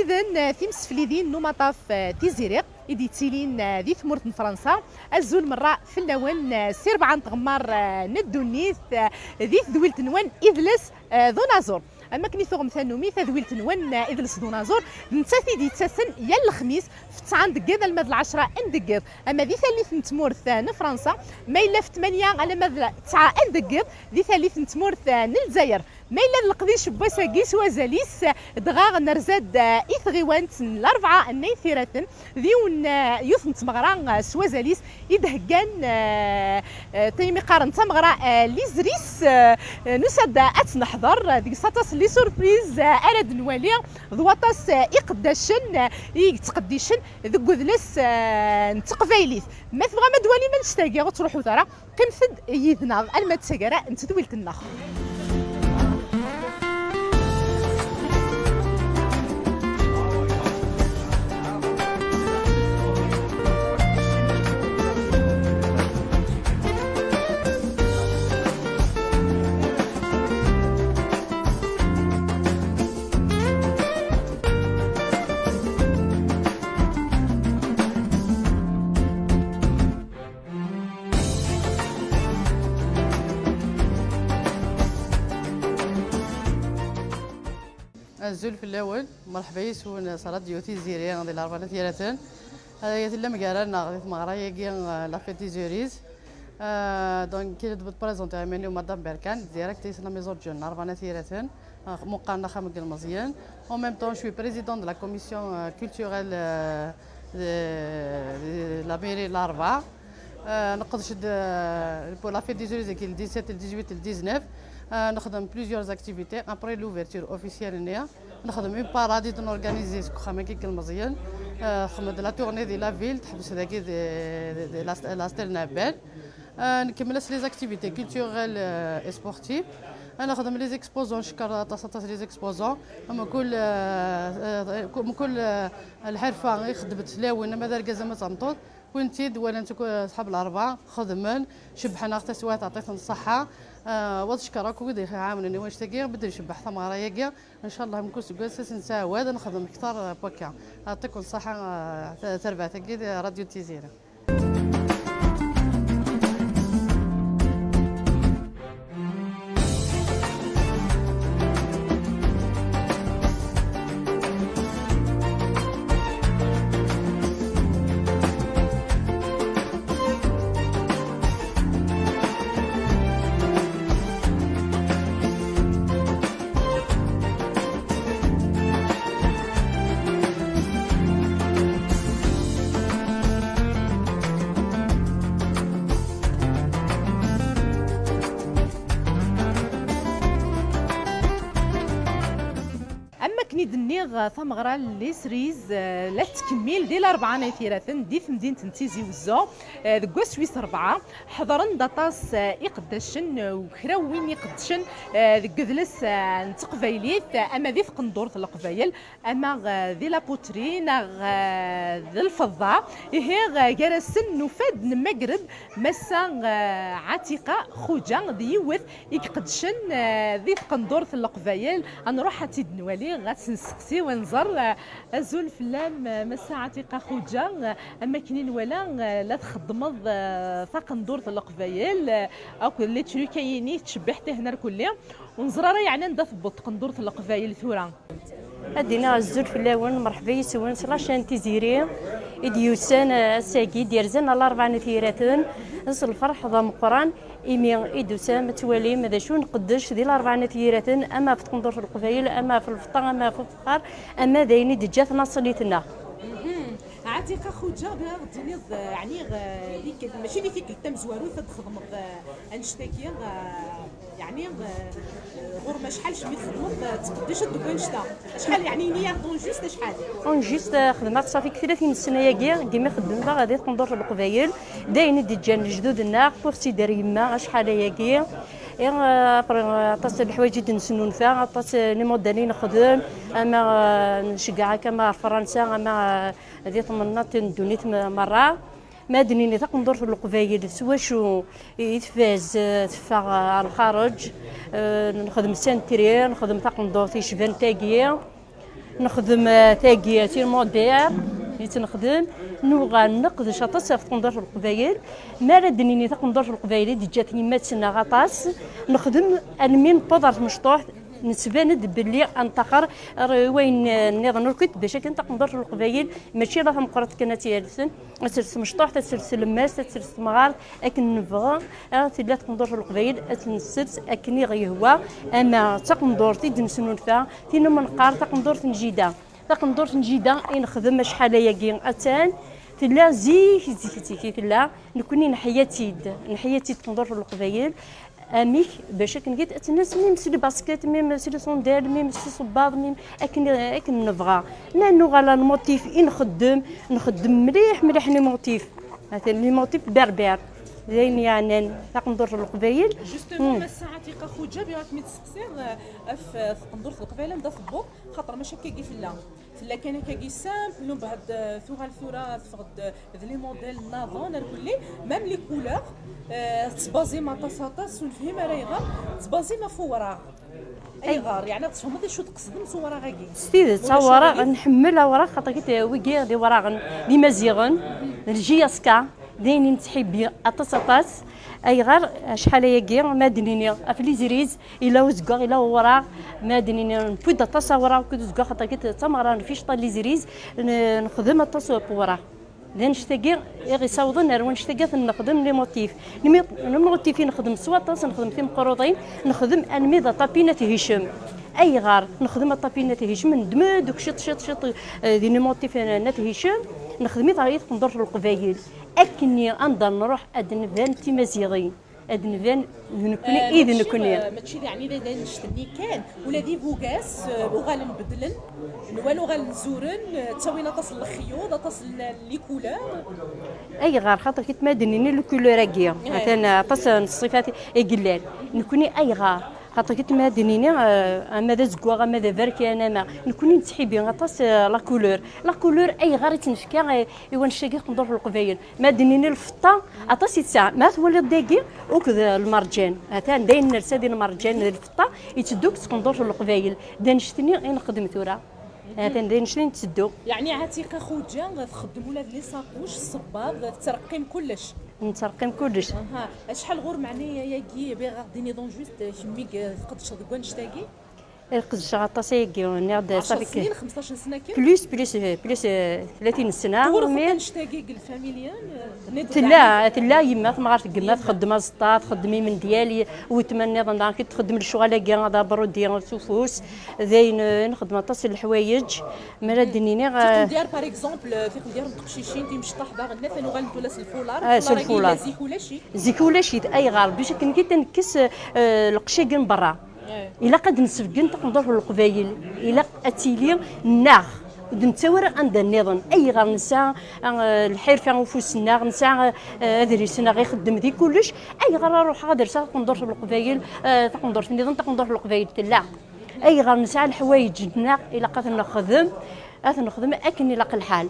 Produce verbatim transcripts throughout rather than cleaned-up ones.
Ten, eh, timseflidin n umaṭṭaf, eh, Tiziri i d-yettilin, eh, di tmurt n Fransa. Azul merra fell-awen, eh, si rebɛa n tɣemmar, eh, n ddunit, eh, di tedwilt-nwen idles, eh, d unaẓur. Am akken i tuɣem tannumi, tadwilt-nwen, eh, idles d unaẓur, d nettat i d-yettasen yal lexmis f ttɛa n deg yiḍ alma d lɛecra n deg yiḍ. Ama di tallit n tmurt, eh, n Fransa, ma yella f tmanya alamma d ttɛa n deg yiḍ, di tallit n tmurt, eh, n Lezzayer. Ma yella d leqdic n wass-agi s wazal-is, dɣa nerza-d, eh, i tɣiwant n Larebɛa n Ayt Iraten, d yiwen, eh, yiwet n tmeɣra, eh, s wazal-is i d-heggan, eh, eh, taymi qqaren d tameɣra, eh, Lizris, eh, nusa-d ad tt-neḥḍer, eh, deg-s aṭas n les surprises, eh, ara d-nwali, d waṭas, eh, iqeddacen, eh, i yettqeddicen deg udles, eh, n teqbaylit. Ma tebɣam ad d-twalim annect-agi, ur ttruḥut ara. Qqimet-d yid-neɣ alma d taggara n tedwilt-nneɣ. Azul fell-awen, merḥba yes-wen s Radio Tiziri di Larebɛa n At Yiraten. Aya tellam gar-aneɣ di tmeɣra-agi, eh, La Fête des Cerises. Euh, donc, il est présenté à Madame Berkane, directrice de la Maison de Jeunes, Larebɛa n At Yiraten. آه، مقارنة خامة المزيان. En même temps, je suis président de la commission, euh, culturelle, euh, de, de la mairie de Larebɛa. آه، نقدش د-، pour la fête des Cerises كي le dix-sept, le dix-huit, le dix-neuf. آه، نخدم plusieurs activités. Après l'ouverture officielle, نيا نخدم une parade نورغانيزي سكو خامة كي المزيان. آه، خدمة de la tournée de la ville، تحبس ذاكي de, de, de la, la Stèle Nabel. آه، نكمل les activités culturelles, آه، et sportives. انا نخدم les exposants، نشكر طاس طاس les exposants من كل، آه، آه، من كل، آه، الحرفه يخدم التلاوين، اما دار كازا ما تمطوط. كنتي دولا نتكو اصحاب الاربعه خدمن، شبحنا حتى سوات عطيتهم الصحه. آه، وتشكرك ودي عاونني واش تاكي بدي نشبح ثمره ياكي. ان شاء الله من كل سكواس نساعد نخدم اكثر بوكا. يعطيكم الصحه، آه، تربعتك راديو تيزيرا. Am akken i d-nniɣ, tameɣra n Les Cerises, eh, la tettkemmil di Larebɛa n At Yiraten, di temdint n Tizi Wezzu. Eh, deg wass wis rebɛa, ḥeḍren-d aṭas, eh, iqeddacen, eh, u kra n win iqeddcen, eh, deg udles, eh, n teqbaylit, eh, ama di tqendurt n Leqbayel, ama, eh, di la poterie, neɣ, eh, d lfeḍḍa. Ihi, eh, gar-asen nufa-d, nemmager-d Massa, eh, Ɛatiqa Xuǧa, d yiwet i iqeddcen, eh, di tqendurt n Leqbayel. Ad nruḥ ad tt-id-nwali, ad tt-nseqsi, ad nẓer, eh, azul fell-am, eh, Massa Ɛatiqa Xuǧa, eh, am akken i nwala, eh, la txeddmeḍ, eh, taqendurt n Leqbayel, eh, akked les trucs-ayini, tettcebbiḥ tihna rkulli. Ur neẓri ara yeɛni anda tewweḍ tqendurt n Leqbayel tura. Ad d-iniɣ azul fell-awen, merḥba yes-wen s la chaîne Tiziri i d-yusan, eh, ass-agi, i d-yerzan ɣer Larebɛa n At Yiraten. S lferḥ d ameqqran imi i d-tusam ad twalim d acu nqeddec di Larebɛa n At Yiraten, ama ɣef tqendurt n Leqbayel, ama ɣef lfeṭṭa, ama ɣef ufexxar, ama d ayen i d-teǧǧa tnaṣlit-nneɣ. Ɛatiqa Xuǧa, bɣiɣ ad d-tiniḍ, eh, ɛni, eh, di tikkelt, mačči di tikkelt tamezwarut ad txedmeḍ, eh, annect-agi, eh, yeɛni, eh, ɣur-m acḥal cmi txedmeḍ, eh, tettqeddiceḍ deg wannect-a? Acḥal, yeɛni, ini-aɣ-d en juste acḥal? En juste, eh, xedmeɣ-tt ṣafi deg tlatin n ssna-agi, deg imi xeddmeɣ di tqendurt n Leqbayel, d ayen i d-ǧǧan lejdud-nneɣ, ur tt-id-terr yemma acḥal ayagi. Et, eh, après, eh, aṭas n leḥwayeǧ i d-nesnunfa, aṭas, eh, n imuḍan i nexdem, ama, eh, nceggeɛ akka, ama ɣer Fransa, ama, eh, di tmennaḍt n ddunit m-, merra. Ma ad d-nini taqendurt n Leqbayel s wacu i tfaz, eh, teffeɣ, eh, ɣer lxareǧ, eh, nexdem santri, nexdem taqendurt yecban tagi. Nexdem, eh, tagi, c'est le modèle i tt-nexdem, nuɣal neqdec aṭas ɣef tqendurt n Leqbayel. Mi ara d-nini taqendurt n Leqbayel i d-ǧǧat yemma-tneɣ aṭas, nexdem almi newweḍ ɣer tmecṭuḥt, nettban-d belli ad neṭṭaxer ar wayen, eh, nniḍen ur kit, bac akken taqendurt n Leqbayel mačči ala tameqqrant kan ad tt-yalsen, ad tels tmecṭuḥt, ad tels tlemmast, ad tels temɣart, akken nebɣa, ah, tella taqendurt n Leqbayel, ad tt-nsels akken i ɣ-yehwa, ama d taqendurt i d-nesnulfa, tin umi neqqar taqendurt n jida. Taqendurt n jida i nexdem acḥal ayagi, attan tella zik, zik, zik i tella, nekni neḥya-tt-id, neḥya-tt-id taqendurt n Leqbayel. Amek? Bac akken git ad tt-nes, même s les baskets, même s les sandales, même s isebbaḍ, même akken, akken nebɣa. Ma nuɣal ɣer lmotif i nxeddem, nxeddem mliḥ, mliḥ les motifs. Atan les motifs berbères. D ayen yeɛnan taqendurt n Leqbayel. Justement, hmm, Massa Ɛtiqa Xuǧa, bɣiɣ ad kem-id-sseqsiɣ, eh, ɣef, eh, taqendurt n Leqbayel anda tewweḍ, xaṭer mačči akkagi tella. Tella kan akkagi simple, mbeɛd, eh, tuɣal tura teffeɣ-d, eh, d les modèles nniḍen, ar kulli, même les couleurs, eh, tettbazim aṭas, aṭas, ur nefhim ara ayɣer, tettbazim ɣef uwraɣ. Ayɣer? Yeɛni ad tfehmeḍ acu tqesdem s uwraɣ-agi. S tidet, awraɣ, nḥemmel awraɣ, xaṭer kit wigi d iwraɣen d imaziɣen, d J S K, d ayen i nettḥibbi aṭas, aṭas. Ayɣer? Acḥal ayagi, ma d-nini ɣef lizriz, ila uzeggaɣ, ila awraɣ, ma d-nini newwi-d aṭas awraɣ akked uzeggaɣ, xaṭer kit d tameɣra n ficṭa n lizriz, n-, nexdem aṭas n wraɣ. D annect-agi i ɣ-isawḍen ar wannect-agi ad ten-nexdem les motifs. Les mo-, les motifs i nexdem s waṭas, nexdem timeqruḍin, nexdem almi d aṭapi n At Hicem. Ayɣer nexdem aṭapi n At Hicem? Neddem-d akk ciṭ, ciṭ, ciṭ, eh, di les motifs n At Hicem, nexdem-it ɣer tqendurt n Leqbayel. Akken anda nruḥ ad nban d timaziɣin. Ad nban d nekkni, eh, i d mačči, nekkni. Eh, mačči d, yeɛni d, d annect-nni kan, ula d ibugas, eh, uɣalen beddlen, nwal uɣalen zuren, eh, ttawin aṭas n lexyuḍ, aṭas n, n les couleurs. Ayɣer? Xaṭer kit ma d-nini les couleurs-agi, eh, atan aṭas n ṣṣifat i yellan. Nekkni ayɣer? Xaṭer kit ma d-nini, eh, ama d azeggaɣ, ama d aberkan, ama nekkni nettḥibbi aṭas, eh, la couleur. La couleur ayɣer i tt-nefka, eh, i wannect-agi tqendurt n Leqbayel? Ma d-nini lfeṭṭa, aṭas i tesɛa. Ma twaliḍ dagi, akked lmerǧan. Atan d ayen nersa di lmerǧan, d lfeṭṭa, yetteddu deg tqendurt n Leqbayel. D annect-nni i nexdem tura. Atan d annect-nni i netteddu. Yeɛni Ɛtiqa Xuǧa txeddem ula d les sacoches, ṣṣebbaḍ, tettreqqim kullec. Nettreqqim kullec. Aha. Acḥal ɣur meɛni ayagi, bɣiɣ ad d-iniḍ juste, kemmi i tqeddceḍ deg wannect-agi? Qedceɣ aṭas ayagi, nniɣ-d. Ɛecra snin, xemseṭṭac sna kan? Plus, plus, plus, eh, tlatin sna, mais annect-agi deg lfamilya, eh, tella, tella yemma, tamɣart n yemma txeddem aẓeṭṭa, txeddem imendyal, i weltma nniḍen daɣen kif txeddem lecɣal-agi, d abrudi s ufus, d ayen, eh, nxeddem aṭas n leḥwayeǧ, mi ara d-nini, eh, tiqendyar, par exemple, eh, tiqendyar n teqcicin, timecṭaḥ daɣen, atan uɣalent ula s lfular, ah, s lfular. Zik ulac-it. Zik ulac-it, ayɣer? Bac akken kif ad nekkes, eh, leqc-agi n berra. Ilaq ad d-nsebgen taqendurt n Leqbayel, ilaq ad tili nneɣ, ur d-nettawi ara anda nniḍen. Ayɣer nesɛa, ah, lḥirfa ufus-nneɣ, nesɛa, ah, adlis-nneɣ ixeddem di kullec, ayɣer ara ruḥeɣ ad rseɣ taqendurt n Leqbayel, ah, taqendurt nniḍen, taqendurt n Leqbayel tella? Ayɣer nesɛa leḥwayeǧ-nneɣ ilaq ad ten-nexdem, ad ten-nexdem akken ilaq lḥal?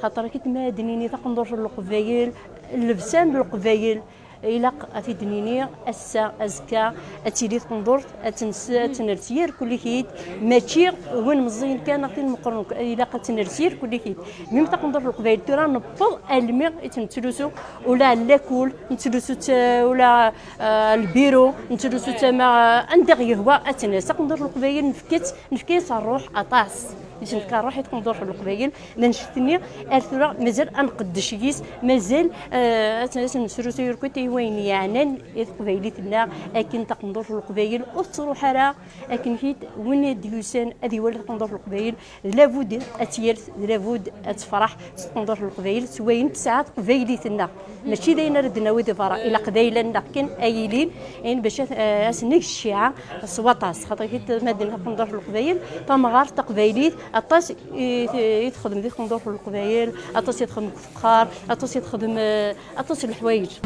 Xaṭer kif ma ad d-nini taqendurt n Leqbayel, llebsa n Leqbayel, ilaq ad t-id-nini, ass-a, azekka, ad tili tqendurt, ad tens-, ad tenres yir kullikit, mačči win meẓẓiyen kan neɣ tin meqqren, ilaq ad tenres yir kullikit. Même taqendurt n Leqbayel tura newweḍ almi i tt-nettlusu, ula lakul, nettlusu-tt, ula, ah, lbiru, nettlusu-tt ama, ah, anda ɣ-yehwa ad tenres. Taqendurt n Leqbayel nefka-tt, nefka-yas ṛṛuḥ aṭas. Nefka ṛṛuḥ i taqendurt n Leqbayel. D annect-nni ar tura mazal ad nqeddec yis, mazal, eh, ad, ad nesrusuy irkut i wayen yeɛnan i teqbaylit-nneɣ, akken taqendurt n Leqbayel ur tettruḥ ara, akken kit win i d-yusan ad iwali taqendurt n Leqbayel, d labud ad tt-yals, d labud ad tefreḥ s taqendurt n Leqbayel, s wayen tesɛa teqbaylit-nneɣ. Mačči d ayen ara d-nawi di berra, ilaq d ayla-nneɣ kan ay ilin, ayen bac ad, eh, ad s-neg cciɛa s waṭas, xaṭer kit ma d-nini taqendurt n Leqbayel, tamɣart taqbaylit, aṭas i, i texdem di tqendurt n Leqbayel, aṭas i texdem deg ufexxar, aṭas i texdem, eh, aṭas n leḥwayeǧ.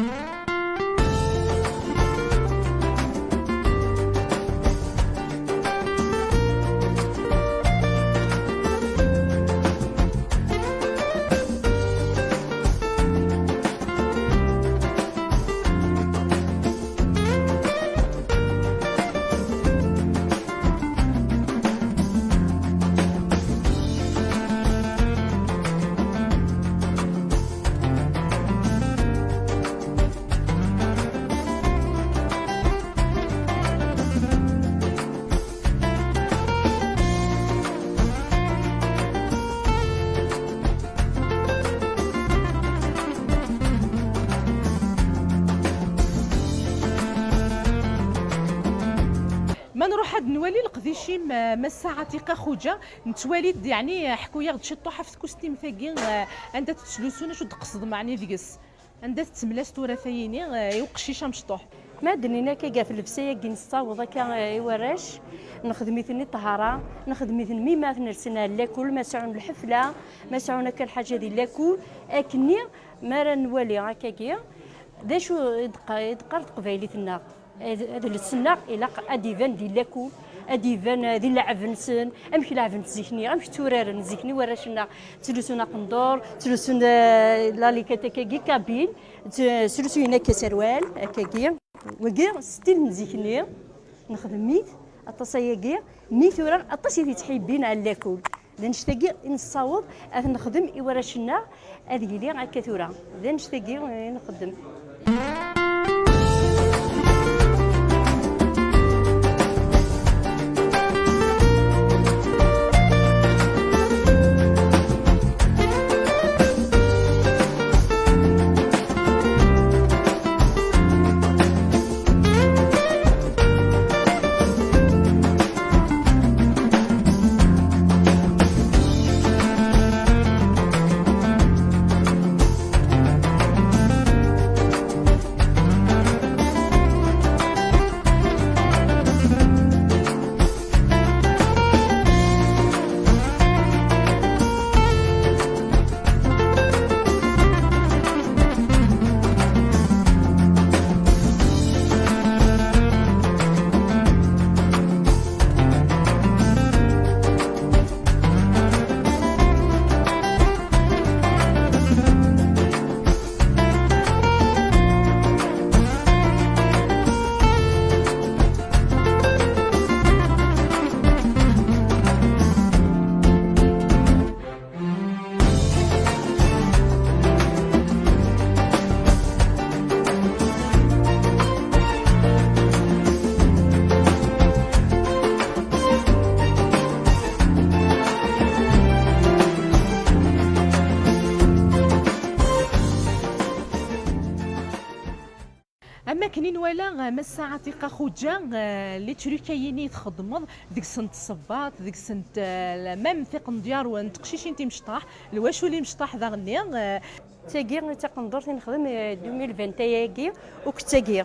Ḥad nwali leqdic-im, eh, Massa Ɛtiqa Xuǧa, nettwali-d, yeɛni, eh, ḥku-yaɣ-d ciṭṭuḥ ɣef tkustimt-agi, eh, anda tettlusun, acu d-tqesdem, meɛni, deg-s? Anda tettemlas tura tayini, eh, i uqcic amecṭuḥ? Ma d-nini akka ɣef llebsa-agi nessaweḍ akka, eh, i warrac, nexdem-iten i ṭṭhara, nexdem-iten mi ma ten-rsen ar lakul, ma sɛun lḥefla, ma sɛun akka lḥaǧa di lakul, akkenni mi ara nwali akkagi, d acu i d-qa-, i d-qqar teqbaylit-nneɣ? Ad, adles-nneɣ ilaq ad d-iban di lakul, ad d-iban, eh, di lɛeb-nsen, amek leɛben zik-nni, amek tturaren zik-nni warrac-nneɣ, ttlusun aqendur, ttlusun, eh, lalikataka-agi, kabine, tt-, ttlusun akka serwal, akkagi. Wagi, stil n zik-nni, nexdem-it, aṭas ayagi, mi tura aṭas i t-ittḥibbin ar lakul. D annect-agi i nessaweḍ ad t-nexdem i warrac-nneɣ, ad yili akka tura. D annect-agi i nxeddem. Am akken i nwala, eh, Massa Ɛtiqa Xuǧa, eh, les trucs-ayi i txeddmeḍ, deg-sent ṣṣebbat, deg-sent, eh, même tiqendyar n teqcicin timecṭaḥ, lwacul imecṭaḥ daɣenni, eh. Tagi d taqendurt i nexdem, eh, deux mille vingt et un-agi, akked tagi.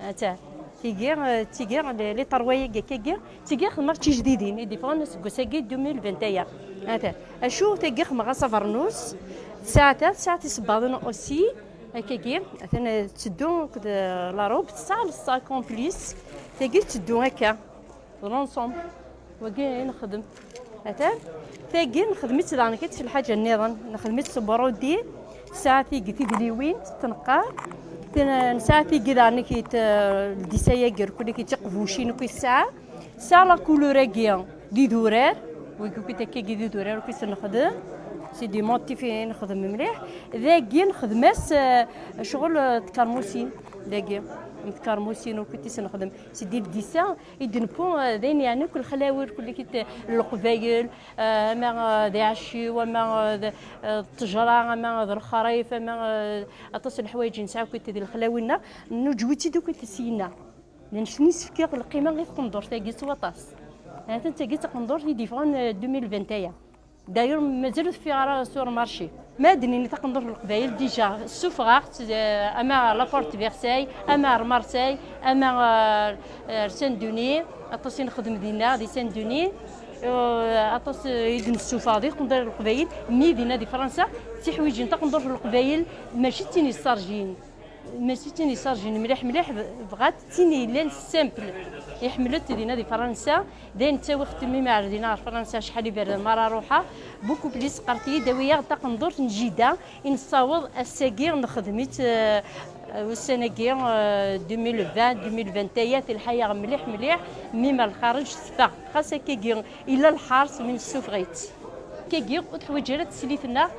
Ata, tigi, eh, tigi, les, les trois-agi akkagi, tigi xedmeɣ d tijdidin, i d-iffɣen aseggas-agi deux mille vingt et un. Ata, acu tagi xedmeɣ-as abernus, tesɛa ta, tesɛa tisebbaḍin aussi, Akkagi, atan, eh, tetteddu akked, eh, la robe, tesɛa le sac en plus. Tagi tetteddu akka, d l'ensemble. Wagi i nexdem. Atan, tagi nexdem-itt daɣen kif lḥaǧa nniḍen. Nexdem-itt s brodi, tesɛa tigi tidliwin, tettneqqar. Tin, eh, nesɛa tigi daɣen kif, eh, ldisa-agi, irkul kif tiqbucin akk i tesɛa. Tesɛa la couleur-agi d idurar, wigi akkit akkagi d idurar akkit nexdem, c'est des motifs i nexdem mliḥ. Dagi nexdem-as, eh, ccɣel, eh, tkermusin, dagi, n tkermusin akkit i s-nexdem. C'est des dessins i d-newwi, eh, d ayen yeɛni akk lexlawi, kulli kit, eh, leqbayel, eh, ama, eh, d aɛecciw, ama, eh, d, eh, d ṭṭejra, ama, eh, d lexrif, ama, eh, aṭas n leḥwayeǧ i nesɛa akkit di lexlawi-nneɣ, nuǧew-itt-id akkit syenna. Llan cni s-fkiɣ lqima i tqendurt-agi s waṭas. Ha-tt-an tagi d taqendurt i d-yeffɣen, eh, deux mille vingt et un. D'ailleurs, mazal ur teffiɣ ara sur le marché. Ma ad d-nini taqendurt n Leqbayel, déjà, ssufɣeɣ-tt, eh, ama ar la porte de Versailles, ama ar Marseille, ama, eh, ar Saint-Denis, aṭas i nexdem dinna, di Saint-Denis. Eh, aṭas, eh, i d-nessufeɣ di tqendurt n Leqbayel, mi dinna di Fransa, ttiḥwiǧen taqendurt n Leqbayel, mačči d tin yessarjin. Mačči d tin yessarjin mliḥ mliḥ, bɣant d tin yellan simple. Iḥemmel-itt dinna di Fransa, d ayen ttawiɣ-t mi ara dina ɣer Fransa acḥal iberdan mi ara ruḥeɣ. Beaucoup plus qqarent-iyi-d awi-yaɣ-d taqendurt n jida i nessaweḍ ass-agi nexdem-itt, eh, ussan-agi, eh, deux mille vingt, deux mille vingt et un, telḥa-yaɣ mliḥ mliḥ, mi ma lxareǧ teffeɣ. Xas akkagi yella lḥers mi nessufeɣ-itt. Akkagi ur teḥwaǧ ara teslit-nneɣ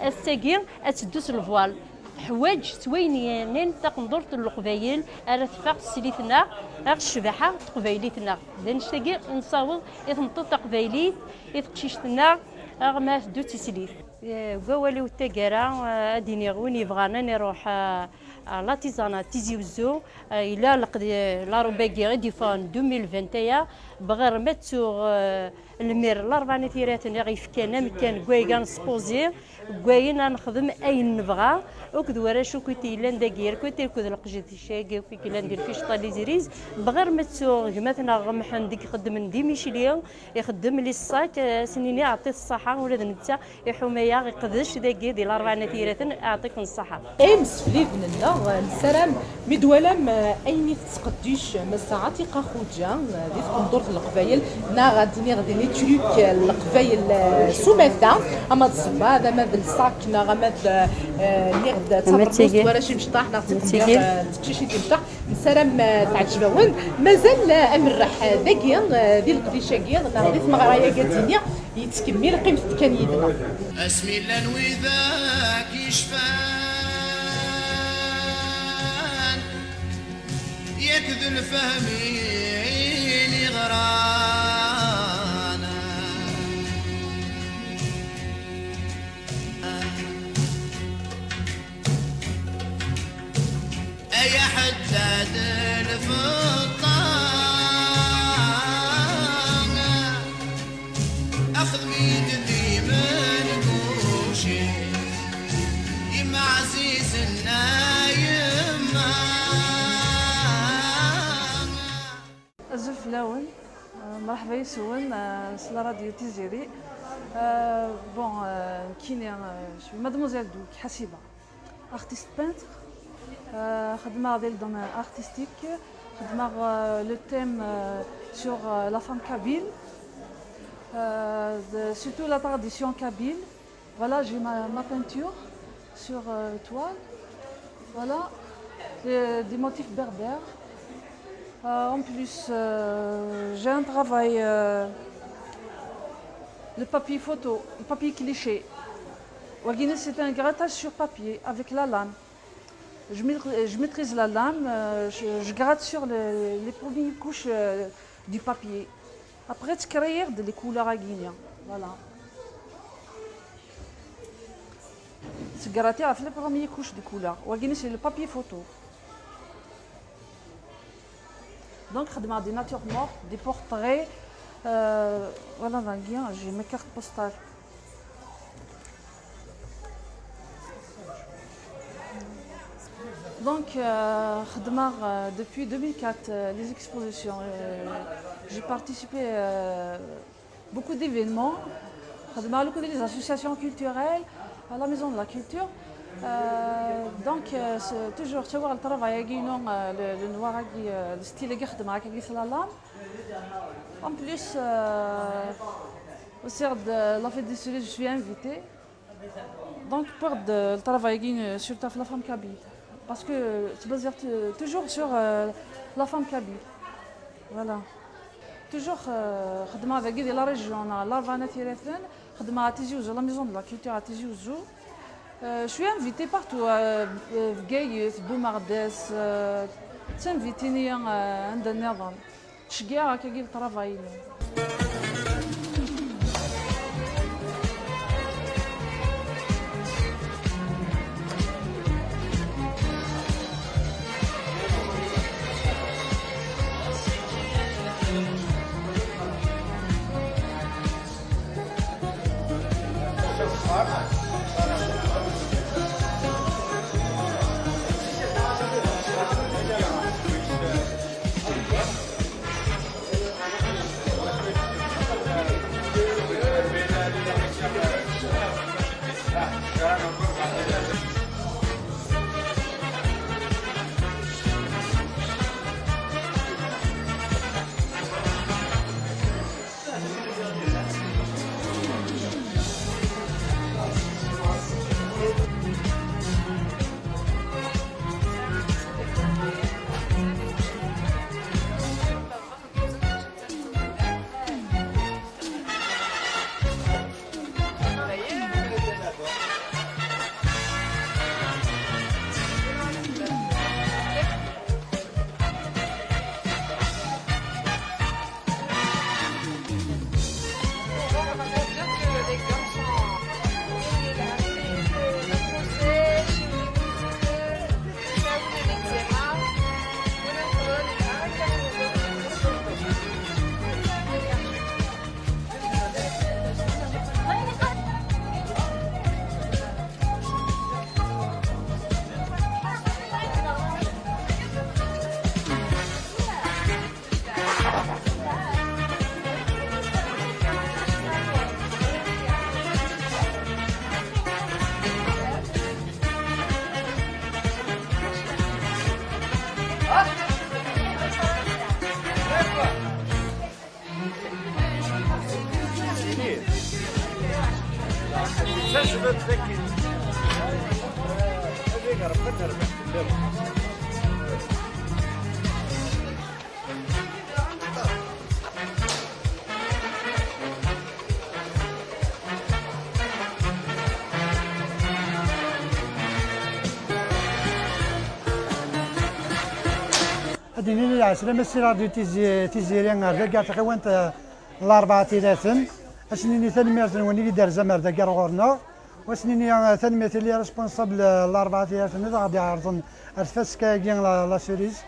ass-agi ad teddu s lvwal. Teḥwaǧ s wayen yeɛnan taqendurt n Leqbayel ara teffeɣ teslit-nneɣ, ɣer ccbaḥa n teqbaylit-nneɣ. D annect-agi i nessaweḍ i tmeṭṭut taqbaylit, i teqcict-nneɣ, ɣer ma teddu d tislit. Eh, deg wawal-iw n taggara, eh, ad d-iniɣ win yebɣan ad iruḥ, eh, eh, l'artisanat Tizi Wezzu, eh, yella leqd-, laṛub-agi i d-yeffɣen deux mille vingt et un, bɣiɣ ma ttuɣ, eh, lmir n Larebɛa n At Yiraten i ɣ-yefkan amkan deg wayen ad nespozi, deg wayen ad nexdem ayen nebɣa, akked warrac akk i yellan dagi, irkut irkut leqjed icag akk i yellan di lficṭa n les Iris, bɣiɣ ma ttuɣ gma-tneɣ Mḥend i ixeddmen di Micli, ixeddem les sacs, eh, ad s-nini ɛṭi-t ṣṣaḥa, ula d netta iḥuma-yaɣ, iqdec dagi di Larebɛa n At Yiraten, ɛṭi-ken ṣṣaḥa. Imsefliden-nneɣ, nessaram mi d-twalam, eh, ayen i tettqeddic Massa Ɛtiqa Xuǧa, eh, di tqendurt n Leqbayel, neɣ ad d-iniɣ di les trucs, eh, n Leqbayel, eh, s umata, ama d ṣṣebbad, ama d lṣak, neɣ ama d, eh, niɣ d tabeṛnust, warrac imecṭaḥ, neɣ d tixemmiḍ, eh, n teqcicin imecṭaḥ. Nessaram, eh, teɛǧeb-awen. Mazal, eh, amerreḥ, eh, dagi, eh, di leqdic-agi, neɣ di tmeɣra-agi, ad d-iniɣ, yettkemmil. Qqimet-d kan yid-neɣ. Asmi llan widak yecfan, yak d lfahem i yeɣran. Ay aḥeddad n lfeṭṭa, axdem-iyi-d d imenguci, yemma ɛzizen a yemma. Azul fell-awen, euh, mṛeḥba yes-wen, euh, s la radio Tiziri. Euh, bon, euh, nekkini, euh, je suis mademoiselle Douk Ḥasiba, artiste peintre. Euh, xedmeɣ dans le domaine artistique, xedmeɣ, euh, le thème, euh, sur, euh, la femme kabyle, euh, de, surtout la tradition kabyle. Voilà, j'ai ma, ma peinture sur, euh, toile. Voilà, des, des motifs berbères. Euh, en plus, euh, j'ai un travail, euh, le papier photo, le papier cliché. Wagini, c'est un grattage sur papier avec la lame. Je maîtri-, je maîtrise la lame, euh, je, je gratte sur les, les premières couches, euh, du papier. Après, tu crées des couleurs à guignan. Voilà. C'est gratté avec les premières couches de couleurs. Wagini, c'est le papier photo. Donc, خدمة des natures mortes, des portraits. Euh, voilà, dans le lien, j'ai mes cartes postales. Donc, euh, خدمة, euh, depuis deux mille quatre, euh, les expositions. Euh, j'ai participé, euh, beaucoup d'événements. خدمة avec les associations culturelles, à la maison de la culture. Euh, donc, euh, c'est toujours, tu vois, le travail, euh, le, le noir, euh, le style, c'est la lame. En plus, euh, au sein de la fête du soleil, je suis invitée. Donc, pour de, le travail, euh, surtout la femme kabyle. Parce que, euh, c'est basé t-, toujours sur, euh, la femme kabyle. Voilà. Toujours, euh, خدمة avec la région, la Larebɛa n At Yiraten, خدمة à Tizi Ouzou, la maison de la culture à Tizi Ouzou. Euh, je suis invitée partout, euh, euh, Bgayet, Boumardès, euh, c'est invité, euh, عند النظام. Tceggeɛ akkagi le travail-inu. Tajbed dagi. Ad iɣreb ad nerbeḥ fell-awen. Ad d-nini lɛeslama si Radio Tizi-, Tiziri ar dagi ar tɣiwant, eh, Larebɛa Tilaten. Ad s-nini tanemmirt-nwen i d-terzam ar dagi ar ɣur-neɣ. Wa s-nini, eh, tanemmirt i les responsables, eh, Larebɛa Tilaten i d aɣ-d-iɛerḍen ar tfaska-agi la, la cerise.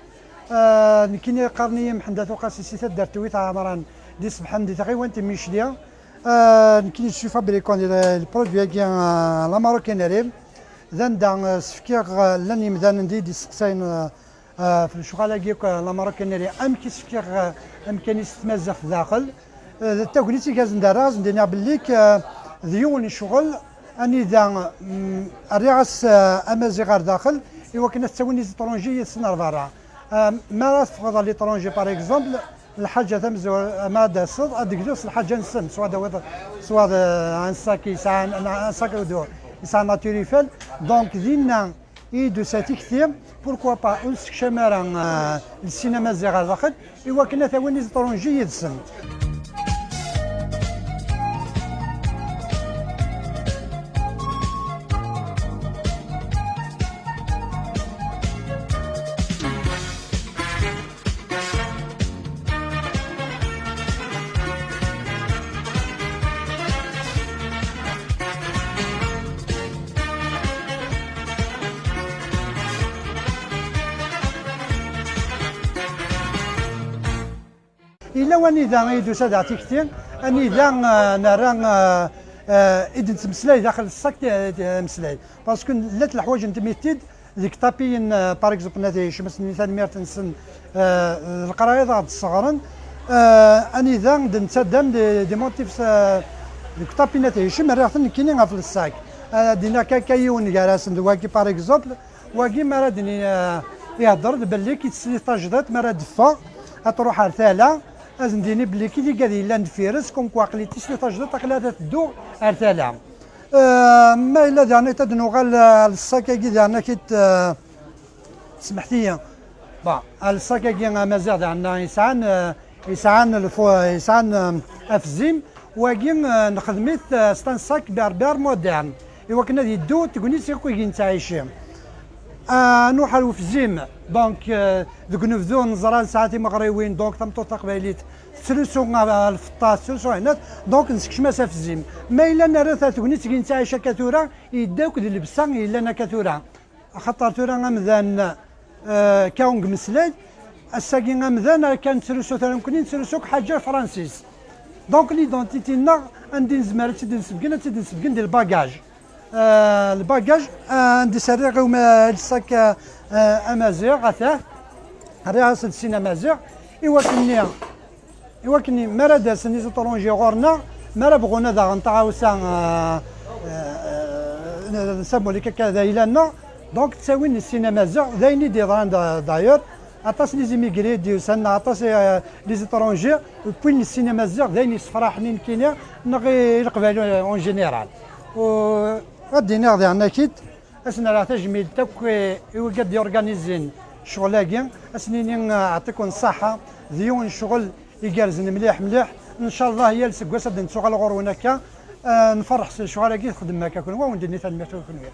Eh, nekkini qqaren-iyi Mḥend At Uqasi si taddart Tewwit Ɛemran di Sebḥen di tɣiwant n Micli. Eh, nekkini je suis fabricant le, le produit-agi, eh, la maroquinerie. D anda, eh, s-fkiɣ, eh, llan yimdanen d iyi-d-isteqsayen, eh, eh, f lecɣal-agi akk, eh, la maroquinerie, amek i s-fkiɣ, eh, amkan-is s tmaziɣt daxel. Eh, d tagnit igerrzen d arraɣ, ad sen-d-iniɣ belli k, eh, d yiwen n ccɣel anida, mm, rriɣ-as, eh, amaziɣ ar daxel, i wakken ad t-ttawin les étrangers yid-sen ar berra. Eh, mi ara teffɣeḍ à l'étranger, par exemple, lḥaǧa tamezwarut, ma ad d-taseḍ, ad d-tegluḍ s lḥaǧa-nsen, swa d awiḍ, swa d, eh, un sac yesɛan, un sac à dos yesɛan Nature Eiffel. Donc, dinna i d-tusa tikti, pourquoi pas ur nessekcam ara, eh, le cinéma ziɣ ar daxel, i wakken ad t-awin les étrangers yid-sen. Yella wanida i d-tusa daɣ tikti, anida, eh, nerra, eh, eh, i d-nettmeslay daxel ṣṣak, eh, eh, ameslay. Parce que llant leḥwayeǧ n tmittid deg ṭapiyen, eh, par exemple, n At Hicem, ad s-nini tanemmirt-nsen, eh, d leqraya i aɣ-d-sseɣren, eh, anida d-nettaddam des, des motifs, eh, deg ṭapi n At Hicem, rriɣ-ten nekkini ɣef le sac. Eh, ad d-iniɣ kan akka yiwen gar-asen d wagi, par exemple, wagi mi ara d-ni, eh, ihedder-d belli ki tesli tajdiṭ mi ara d-teffeɣ, ad truḥ ar tala, ad sen-d-yini belli ki tigad yellan deffir-s, comme quoi aql-i tesli tajdiṭ, aql-i ad teddu ar tala. Eh, ma yella daɣen ad d-nuɣal, eh, ar le sac-agi daɣen akit, eh, smeḥt-iyi. Bon, ar le sac-agi amaziɣ daɣen yesɛan, eh, yesɛan lfu-, yesɛan, eh, afzim, wagi, eh, nexdem-it, eh, c'est un sac berbère moderne, i wakken ad yeddu tegnit akk i yettɛici. Ah, nuḥ ar ufzim, donc, eh, deg unebdu neẓra nesɛa timeɣriwin, donc tameṭṭut taqbaylit tettlusu, ah, lfeṭṭa, tettlusu ahnat, donc nessekcem-as afzim. Ma yella nerra ta tegnit i yettɛici akka tura, yedda akk d llebsa yellan akka tura. Axaṭer tura amdan, eh, akka i nmeslay, ass-agi amdan akka nettrusu tura nekkni, nettrusu akk ḥaǧa fransis. Donc l'identité-nneɣ anda i nezmer ad tt-id-nsebgen, ad tt-id-nsebgen di lbagaj. Eh, lbagaj, eh, anda i s-rriɣ i uma-, le sac, eh, eh, amaziɣ, atah. Rriɣ-as-d sin amaziɣ. I wakken-nni, i wakken mi ara d-asen les étrangers ɣur-neɣ, mi ara bɣun ad aɣen taɣawsa, eh, eh, eh, nsemmu-t akka d ayla-nneɣ, donc ttawin sin amaziɣ, d ayen i d-yeḍran da-, d'ailleurs, aṭas n les immigrés i d-yusan, neɣ aṭas, eh, les étrangers, wwin sin amaziɣ, d ayen yessefraḥen i nekkini, neɣ i, i Leqbayel en général. U ad d-iniɣ diɣen akit, ad sen-rreɣ tajmilt akk i, i wigi ad d-yorganizin ccɣel-agi, ad sen-inin, eh, ɛṭiken ṣṣaḥa, d yiwen n ccɣel igerrzen mliḥ, mliḥ. Ncallah yal seggas ad d-nettuɣal ɣur-wen akka, eh, nferreḥ s lecɣal-agi txedmem akka kunwi, ad wen-d-nini tanemmirt i kunwi.